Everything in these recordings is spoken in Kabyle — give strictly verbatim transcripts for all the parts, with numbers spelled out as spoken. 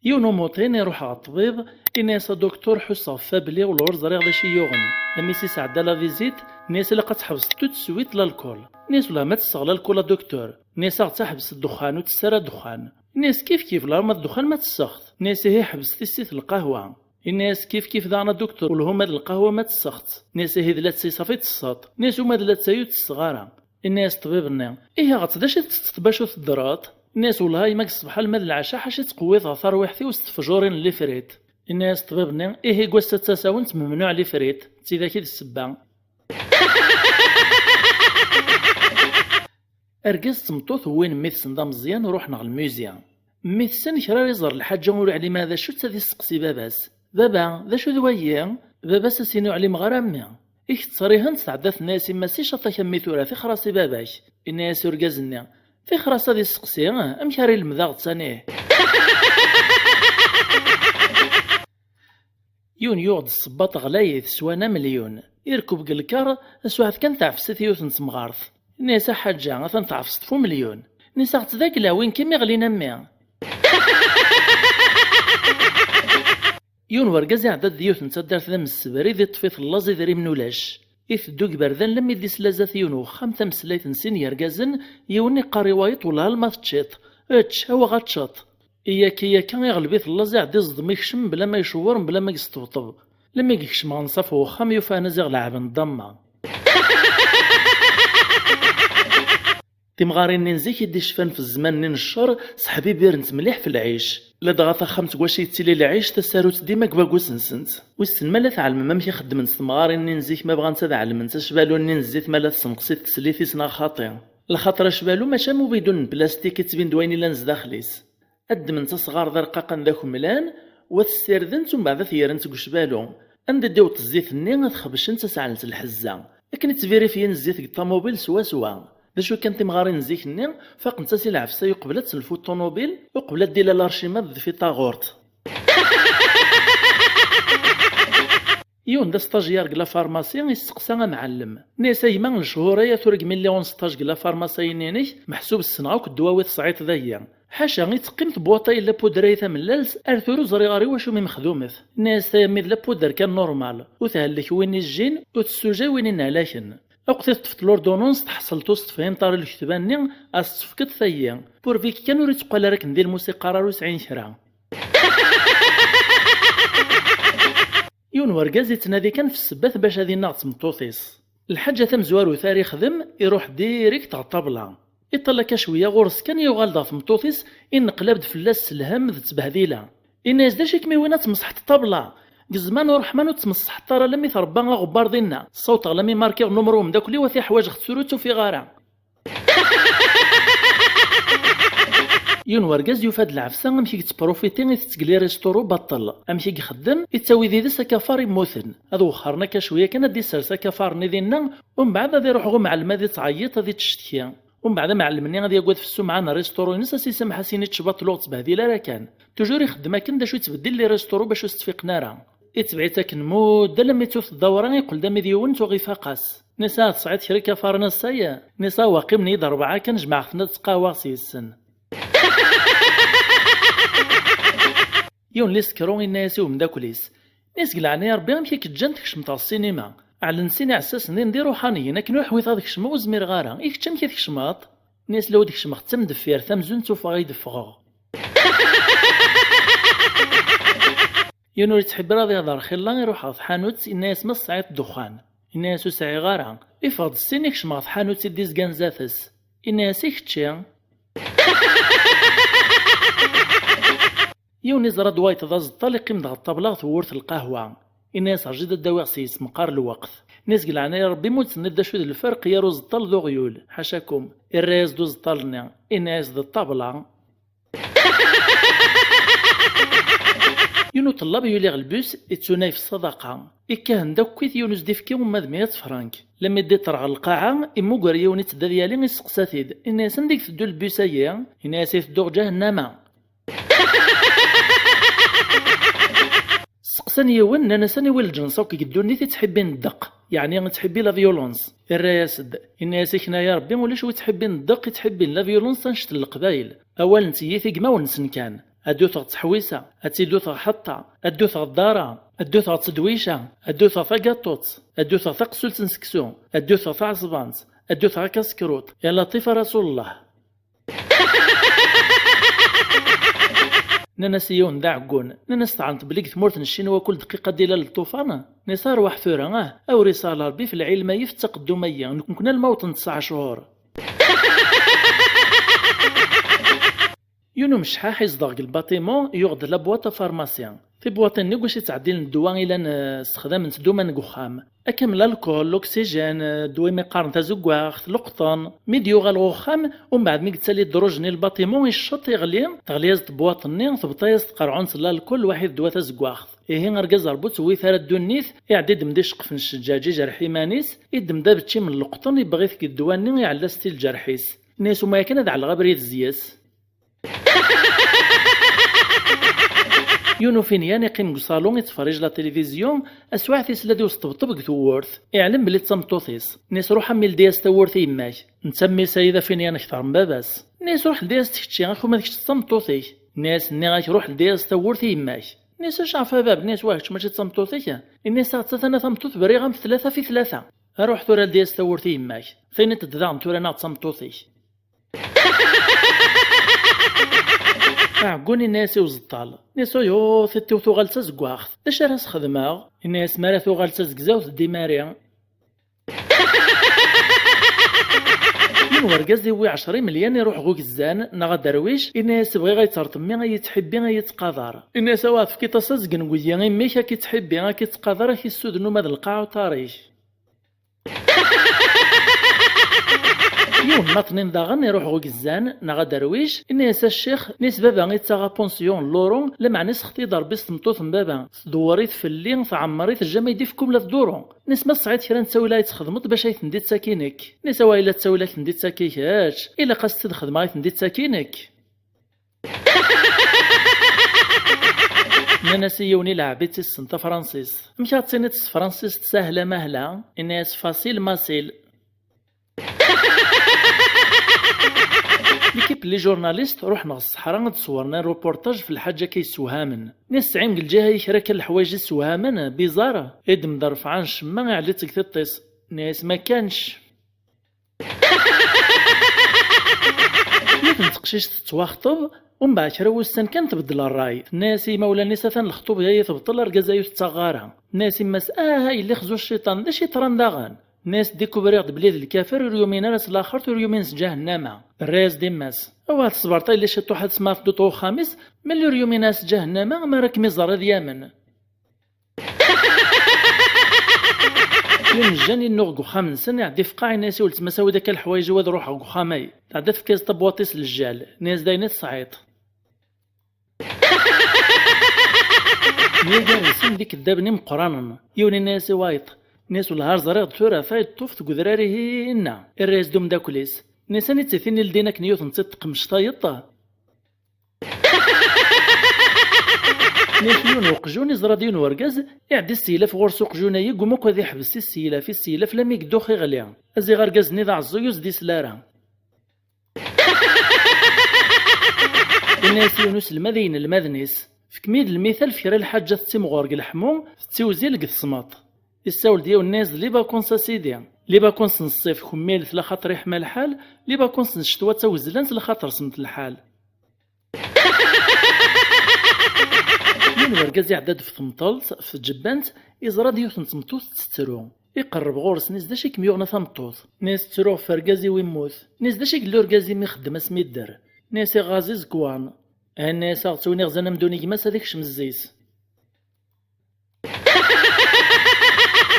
Yiwen umuṭin iruḥ ɣer ṭṭbib, ini-as: "A docteur, ḥusseɣ faible-iɣ, ur ẓriɣ d acu i yuɣen." Imi s-isɛedda la visite, ini-as: "Ilaq ad tḥebseḍ tout de suite l'alcool." Ini-as: "Wellah ma tesseɣ l'alcool a docteur." Ini-as: "Aɣ-tt-ḥbes ddexxan, ur tess ara ddexxan." Ini-as: "Kif kif, la ma d ddexxan ma tesseɣ-t." Ini-as: "Ihi ḥbes tissit lqahwa." Ini-as: "Kif kif daɣen a docteur, welhu ma d lqahwa ma tesseɣ-tt." Ini-as: "Ihi d lattay ṣafi tesseɣ-t." Ini-as: "Uma d lattay ur tesseɣ ara." Ini-as ṭṭbib-nni: "Ihi ɣet d acu i tettetteḍ bac ur teddreḍ?" Ini-as: "Wellah a yemma, deg ṣṣbeḥ alma d lɛaca ḥaca i ttqewwiḍeɣ tarwiḥt-iw s tefjurin n lifrit." Ini-as ṭṭbib-nni: "Ihi deg wass-a d tasawent, memnuɛ lifrit, d tidak i d ssebba." Argaz d tmeṭṭut wwin mmi-tsen d ameẓyan, ruḥen ɣer lmuzi. Mmi-tsen kra ara iẓer lḥaǧa ur iɛlim ara d acu-tt, ad isseqsi baba-s: "Baba, d acu d wayi?" Baba-s a s-ini: "Ur ɛlimeɣ ara a mmi." I kettrihen tɛedda tenna-yas i yemma-s: "Icaṭ-ak a mmi tura, tixer-as i baba-k." Inna-yas urgaz-nni: "Tixer-as ad isseqsi, amek ara ilmed aɣettan ih?" Yiwen yuɣ-d ssebbaṭ ɣlayet, swan amelyun. Irkeb deg lkar, taswiɛt kan teɛfes-it yiwet n temɣart. Inna-yas: "A ḥaǧa, atan teɛfseḍ f umelyun." Inna-yas: "Aɣ-tt d agla, win kim iɣlin a mmi." Yiwen wergaz iɛedda-d di yiwet n taddart d amessebrid, iṭṭef-it llaẓ, idrimen ulac. Iteddu deg iberdan lammi d-islaza-t yiwen uxxam tameslayt n sin yergazen, yiwen iqqar i wayeḍ: "Wellah alma teččiḍ, ečč, awa ad teččeḍ." Iyakka iyakka iɣleb-it llaẓ, iɛedda iẓeddem ikcem mebla ma icewwer, mebla ma yesṭebṭeb. Lammi yekcem ɣer nnṣaf n uxxam, yufa anaziɣ leɛben ddamma. Timɣarin-nni n zik i d-icfan f zzman-nni n ccer, seḥbibirent mliḥ f lɛic. Ladɣa taxxamt deg wacu yettili lɛic, tasarut dima deg bagus-nsent. Wissen ma la tɛelmem amek i xeddment temɣarin-nni n zik ma bɣant ad ɛelment acbalu-nni n zzit ma la tessenqes-it teslit-is neɣ xaṭi? Lxaṭer acbalu mačči am ubidun n plastik i ttbin d wayen illan zdaxel-is. Ad ddment asɣar d arqaqen d akemlan, u ad t-ssirden, umbeɛd ad t-yerren seg ucbalu. Anda d-iweṭ zzit-nni, ad t-xebcen d taseɛlent n lḥezza. Akken i ttvirifyen zzit deg ṭamubil swaswa. D acu kan, timɣarin n zik-nni faqent-as i lɛefsa uqbel ad telfu ṭṭunubil, uqbel ad d-ilal arcimad d fi taɣurt. Yiwen d astajyar deg la pharmacie isteqsa amɛellem. Nni-as: "A gma, lechur aya tura deg milli on stage deg la pharmacie-nni-inek, meḥsub ssneɣ akk ddwawi tesɛiḍ dagi. Ḥaca, i teqqim tbwaṭa yella pudra-yi tamellalt, ar tura ur ẓriɣ ara i wacu mi mexdumet." Nni-as: "Tayemmi d la poudre kan normal, ur thellek win ijjin, ur tessujay win innehlaken. Akk i teṭṭfeḍ l'ordonnance, tḥeṣleḍ ur s-tefhimeḍ ara lketba-nni, a s-tt-tefkeḍ tayi. Pourvu kan ur itteqqal ara akken di lmus iqqar ara ur sɛin kra." Yiwen wergaz ittnadi kan f ssebbat bac ad ineɣ d tmeṭṭut-is. Lḥaǧa tamezwarut ara ixdem, iruḥ direct ɣer ṭṭabla. Iṭṭal akka cwiya ɣur-s kan, yuɣal-d ɣer tmeṭṭut-is, inneqlab-d fell-as s lhemm d ttbehdila. Inna-yas: "D acu i kem-iwin ad tmeṣḥeḍ ṭṭabla? Deg zzman uṛeḥman ur tt-tmeṣṣḥeḍ ara, lammi trebba aɣebbar dinna. Ṣṣawteɣ lammi markiɣ numru umeddakel-iw, ad t-iḥwaǧeɣ tura ur t-ufiɣ ara." Yiwen wergaz yufa-d lɛefsa amek i yettprofiti, itett deg les restaurants baṭel. Amek i ixeddem? Ittawi d yid-s akafar immuten. Ad wexxren akka cwiya kan, ad d-isers akafar-nni dinna, umbeɛd ad iruḥ ɣer umɛellem ad ittɛeyyiṭ, ad ittcetki. Umbeɛd amɛellem-nni ad yagad f ssumɛa n restaurant-ines, ad s-isameḥ, ad s-yini: "Ttcbaṭ, ur ɣ-ttbehdil ara kan." Toujours ixeddem akken, d acu yettbeddil les restaurants bac ur s-ttfiqen ara. Itbeɛ-itt akken mudda, alammi ttut ddawra, iqqel d amidi yiwen, tuɣ ifaq-as. Nisa tesɛiḍ kra ikafaren ass-a? Nisa waqim n yid rebɛa kan, jemɛeɣ-ten ad ttqahwaɣ s yes-sen. Yiwen n lisekru inna-yas i umeddakel-is: "Nni-as, deg leɛnaya Rebbi, amek i k-ǧǧan tkecmeḍ ɣer ssinima? Ɛellen sin iɛessasen din d iruḥaniyen, akken ur ḥwiḍ ad kecmeɣ ur zmireɣ ara. I kečč amek i tkecmeḍ?" Nni-as: "La ur d-kecmeɣ d tamdeffirt, amzun ttufeɣ ay d-ffɣeɣ." Yiwen ur yettḥibbi ara ad ihḍer xilla, iruḥ ɣer tḥanut, inna-yas: "Ma tesɛiḍ ddexxan?" Inna-yas: "Ur sɛiɣ ara." Iffeɣ-d ssin, ikcem ɣer tḥanut i d-izgan zdat-s. Inna-yas: "I kečči?" Yiwen iẓra-d wayeḍ d aẓeṭṭal, iqqim-d ɣer ṭṭabla ɣer tewwurt n lqahwa. Inna-yas: "Rju-d ad d-awiɣ s yismeqqar lweqt." Nni-as: "Deg leɛnaya Rebbi, ma ur d-tenniḍ d acu d lferq gar uẓeṭṭal d uɣyul, ḥacakum." Irra-yas-d uẓeṭṭal-nni, inna-yas: "D ṭṭabla." Yiwen uṭellab yuli ɣer lbus, ittunay f ṣṣadaqa. Ikkahen d akkit, yiwen ur s-d-ifki uma d meyya tefrank. Lammi d-iṭṭer ɣer lqaɛa, immuger yiwen ittedda ad yali, isteqsa-t-id. Inna-yas: "Anda i iteddu lbus-agi?" Inna-yas: "Iteddu ɣer ǧahennama." Seqsan yiwen, nnan-as: "Aniwi lǧens akk deg ddunit i ttḥibbin ddeq, yeɛni i ttḥibbi la violence?" Irra-yas-d, inna-yas: "Ikna ya Rebbi, ulac wi ttḥibbin ddeq, i ttḥibbin la violence, annect n leqbayel. Awal n tiyita deg imawen-nsen kan. ad d-uteɣ ttḥewwisa, ad tt-id-uteɣ ḥeṭṭa, ad d-uteɣ ddara, ad d-uteɣ ttedwica, ad d-uteɣ tagaṭuṭ, ad d-uteɣ taqsult n seksu, ad d-uteɣ taɛeṣbant, ad d-uteɣ akaskruṭ, ya laṭif a Rasulullah. Nnan-as i yiwen d aɛeggun, nnan-as teɛreḍ belli deg tmurt n Ccinwa kul dqiqa ad d-ilal ṭṭufan, nnan-as arwaḥ tura, ah, awer isahel Rebbi f lɛilm-ayi f ttaqeddum-ayi, nekkni alma wṭen tesɛa cchur. Yiwen umecḥaḥ izdeɣ deg lbaṭimu yuɣ-d la boîte à pharmacie. Tibwaṭin-nni deg wacu ttɛeddilen ddwa ilan, eh, ssexdament-tt duma deg uxxam. Akka am lalkul, l'oxygène, eh, ddwa imi qqaren tazeggaɣt, leqṭen. Mi d-yuɣal ɣer uxxam, umbeɛd mi yettali ddruj-nni lbaṭimu, icceṭ, iɣli, teɣli-yas-d tebwaṭ-nni, tebṭa-yas tqerɛunt n lalkul, lwaḥid ddwa tazeggaɣt. Ihi argaz Rebbi ur tt-tewwit ara ddunit, iɛedda iddem-d iceqqef n ccǧaǧ, ijerḥ iman-is, iddem-d abeččim n leqṭen, ibbeɣ-it deg ddwa-nni, iɛella-s-t i lǧerḥ-is. Nnan-as uma akken ad ɛelleɣ abrid zyes. Yiwen ufinyan iqqim deg uṣalu ittferrij la télévision, aswaɛt isla-d i usṭebṭeb deg tewwurt. Iɛlem belli d tameṭṭut-is. Nnan-as ruḥ a mmi ldi-as tawwurt i yemma-k. Netta mmi-s-ayi d afinyan akter n baba-s. Nnan-as ruḥ ldi-as-tt kečči, ak uma d kečč d tameṭṭut-ik. Nnan-as nniɣ-ak ruḥ ldi-as tawwurt i yemma-k. Nnan-as acu ɣef a bab? Nnan-as wah kečč mačči d tameṭṭut-ik? Nnan-as aɣ-tt a tana tameṭṭut berriɣ-am tlata fi tlata. Ruḥ tura ldi-as tawwurt i yemma-k. Tiniḍ-d daɣen tura neɣ d tameṭṭut-ik. Aɛeggun inna-yas i uẓeṭṭal, inna-yas ayu, tiṭ-iw tuɣal d tazeggaɣt, d acu ara s-xedmeɣ? Inna-yas mi ara tuɣal d tazegzawt ddi mari. Yiwen wergaz iwwi ɛecra imelyan iruḥ ɣer ugezzan neɣ aderwic, inna-yas bɣiɣ ad yi-terreḍ mmi ad yi-tḥibbi ad yi-tqader. Inna-yas awa tefkiḍ-as azgen n wegzi i mmi-k ad k-ittḥibbi ad k-ittqader ad k-issuden uma d lqaɛ uṭar-ik. Yiwen maṭnin daɣen iruḥ ɣer ugezzan neɣ aderwic, inna-yas a ccix, inna-yas baba ittaɣ apunsyu n luru, lameɛna isexti-d Rebbi s tmeṭṭut n baba, tdewwer-it fell-i, tɛemmer-it, jamais d-ifk umla d duru. Inna-yas ma tesɛiḍ kra n ttawil ay txedmeḍ bac ay ten-d-ittak i nekk? Inna-yas awa yella ttawil ay ten-d-ittak i kečč, ilaq ad s-tt-id-xedmeɣ ay ten-d-ittak i nekk. Nnan-as i yiwen ileɛɛeb i tt-issen tafransist, amek ad tiniḍ s tefransist sahla mahla? Inna-yas facile macile. L'équipe n les journalistes ruḥen ɣer ṣṣeḥra ad d-ṣewren aruportaj f lḥaǧa akka yessewhamen. Nnan-as tesɛim deg lǧiha-yi kra kan leḥwayeǧ yessewhamen, bizarre, i d-mderfɛen ccemma iɛelli-tt deg tiṭ-is. Nnan-as ma kanec. Yiwet n teqcict tettwaxṭeb, umbeɛd kra wussan kan tbeddel ṛṛay. Tenna-yas i yimawlan-is atan lexṭub-ayi tebṭel, argaz-ayi ur t-ttaɣeɣ ara. Tenna-yas yemma-s ah a yelli xzu cciṭan, d acu yeṭran daɣen? Tenna-yas découvriɣ-d belli d lkafir ur yumin ara s laxert ur yumin s ǧahennama. Terra-yas-d yemma-s awah teṣbert a yelli ciṭuḥ ad tesmar tedduḍ ɣer uxxam-is, melli ur yumin ara s ǧahennama mi ara kem-iẓer ad yamen. Yiwen n jjan yennuɣ deg uxxam-nsen, iɛedda ifeqqeɛ, yenna-yas i weltma-s awi-d akka leḥwayeǧ-iw ad ruḥeɣ deg uxxam-ay. Tɛedda tefka-yas tabwaṭ-is n lǧal, tenna-yas d ayen i tesɛiḍ. Myagaren-sen d ikeddaben imeqqranen. Yiwen yenna-yas i wayeṭ, yenna-yas wellah ar ẓriɣ-d tura tayeṭṭuft deg udrar ihi inna, irra-yas-d umeddakel-is, yenna-yas aniti tin i ldin akken yiwet n tiṭ teqmec tayeṭ? Nit yiwen uqjun iẓra-d yiwen urgaz, iɛedda iseylaf ɣur-s uqjun-ayi, guma akk ad iḥbes iseylaf, iseylaf, lammi yeddux iɣli. Aziɣ argaz-nni d aɛeẓẓug ur s-d-isel ara. Yenna-yas yiwen uselmad i yinelmaden-is, fkem-iyi-d lmital f kra lḥaǧa tettimɣur deg leḥmu, tettiwzil deg tesmeṭ. Issawel-d yiwen, yenna-yas d les vacances a sidi. Les vacances n ṣṣif kemmilet laxaṭer iḥma lḥal, les vacances n ccetwa d tawezlant laxaṭer semt lḥal. Yiwen wergaz iɛedda-d f temṭelt, f tǧebbant, iẓra-d yiwet n tmeṭṭut tettru. Iqerreb ɣur-s, inna-s d acu i kem-yuɣen a tameṭṭut? Inna-s ttruɣ f wergaz-iw immut. Inna-s d acu i yella urgaz-im ixeddem asmi yedder? Inna-s iɣaẓ izekwan. Inna-s aɣ-ttwin iɣzan amdun i gma-s ad ikcem zzi-s.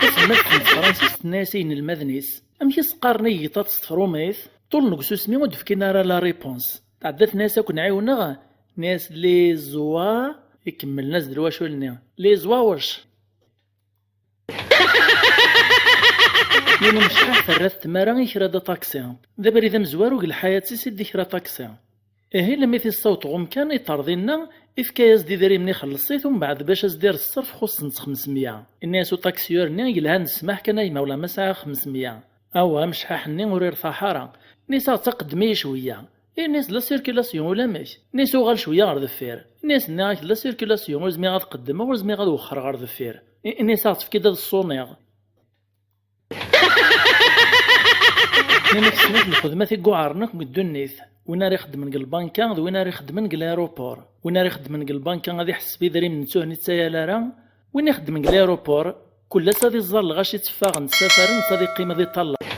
Taselmadt n tefransist tenna-yas i yinelmaden-is, amek i s-qqaren i yegṭaṭ s tefrumit? Ṭṭulen deg ususmi ur d-fkin ara la réponse. Tɛedda tenna-yas ad ken-ɛiwneɣ? Tenna-yas les oies, ikemmlen-as-d lwacul-nni, les oies wec? Yiwen umecḥaḥ terra-t tmara i kra d aṭaksi. D abrid amezwaru deg lḥayat-is i d-ikra aṭaksi. Ihi, lemmi t-issaweḍ ɣur-m kan, iṭṭer dinna, ifka-yas-d idrimen ixelleṣ-it, umbeɛd bac as-d-irr ṣṣerf xuṣṣen-tt xemsemya. Inna-yas uṭaksiyur-nni, yelhan d ssmaḥ kan a gma, wala ma sɛiɣ xemsemya. Awah, amecḥaḥ-nni ur irtaḥ ara. Inna-yas aɣ-tt aqeddem-iyi cwiyya. Ini-as d la circulation, ulamek. Ini-as uɣal cwiya ɣer deffir. Ini-as nniɣ-ak d la circulation, ur zmireɣ ad qeddmeɣ, ur zmireɣ ad wexxreɣ ɣer deffir. Ini-as ad ɣ-tefkiḍ ad ṣuniɣ. Nnan-ak snat lxedmat i yuɛren akk deg ddunit. Win ara ixeddmen deg lbanka d win ara ixeddmen deg l'aéroport. Win ara ixeddmen deg lbanka ad iḥesseb idrimen nettuh ur ittayal ara. Win ixeddmen deg l'aéroport, kul ass ad iẓẓar lɣaci tteffaɣen, ssafaren, ad iqqim ad iṭalleq.